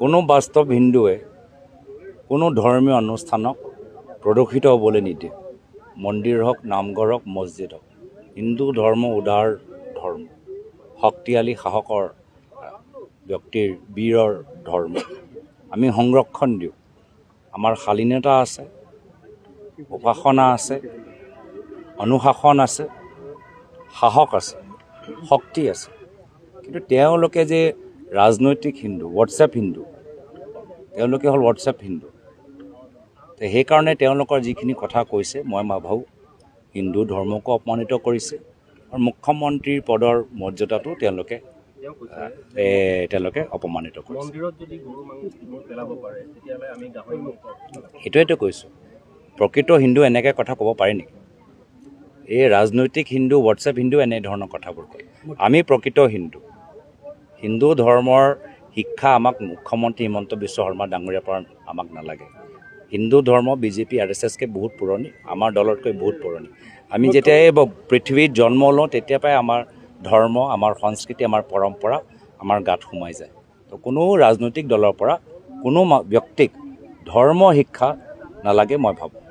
কোনো বাস্তৱ হিন্দুৱে কোনো ধৰ্মীয় অনুষ্ঠানক প্ৰদূষিত হ'বলৈ নিদিয়ে। মন্দিৰ হওক, নামঘৰ হওক, মছজিদ হওক। হিন্দু ধৰ্ম উদাৰ ধৰ্ম, শক্তিশালী সাহসৰ ব্যক্তিৰ, বীৰৰ ধৰ্ম। আমি সংৰক্ষণ দিওঁ। আমাৰ শালীনতা আছে, উপাসনা আছে, অনুশাসন আছে, সাহস আছে, শক্তি আছে। কিন্তু তেওঁলোকে যে ৰাজনৈতিক হিন্দু, হোৱাটছএপ হিন্দু, তেওঁলোকে হ'ল হোৱাটছএপ হিন্দু। তো সেইকাৰণে তেওঁলোকৰ যিখিনি কথা কৈছে, মই ভাবোঁ হিন্দু ধৰ্মকো অপমানিত কৰিছে আৰু মুখ্যমন্ত্ৰীৰ পদৰ মৰ্যাদাটো তেওঁলোকে তেওঁ কৈছে তেওঁলোকে অপমানিত কৰিছে। মন্দিৰত যদি গৰু মাংস পেলাব পাৰে, তেতিয়াহ'লে আমি গাহৰি মাংস সেইটোৱেতো কৈছোঁ, প্ৰকৃত হিন্দু এনেকৈ কথা ক'ব পাৰে নেকি? এই ৰাজনৈতিক হিন্দু, হোৱাটছএপ হিন্দু এনেধৰণৰ কথাবোৰ কয়। আমি প্ৰকৃত হিন্দু। হিন্দু ধৰ্মৰ শিক্ষা আমাক মুখ্যমন্ত্ৰী হিমন্ত বিশ্ব শৰ্মা ডাঙৰীয়াৰ পৰা আমাক নালাগে। হিন্দু ধৰ্ম বিজেপি, আৰএছএছকৈ বহুত পুৰণি, আমাৰ দলতকৈ বহুত পুৰণি। আমি যেতিয়া এই পৃথিৱীত জন্ম লওঁ, তেতিয়াৰ পৰাই আমাৰ ধৰ্ম, আমাৰ সংস্কৃতি, আমাৰ পৰম্পৰা আমাৰ গাত সোমাই যায়। তো কোনো ৰাজনৈতিক দলৰ পৰা কোনো ব্যক্তিক ধৰ্ম শিক্ষা নালাগে, মই ভাবোঁ।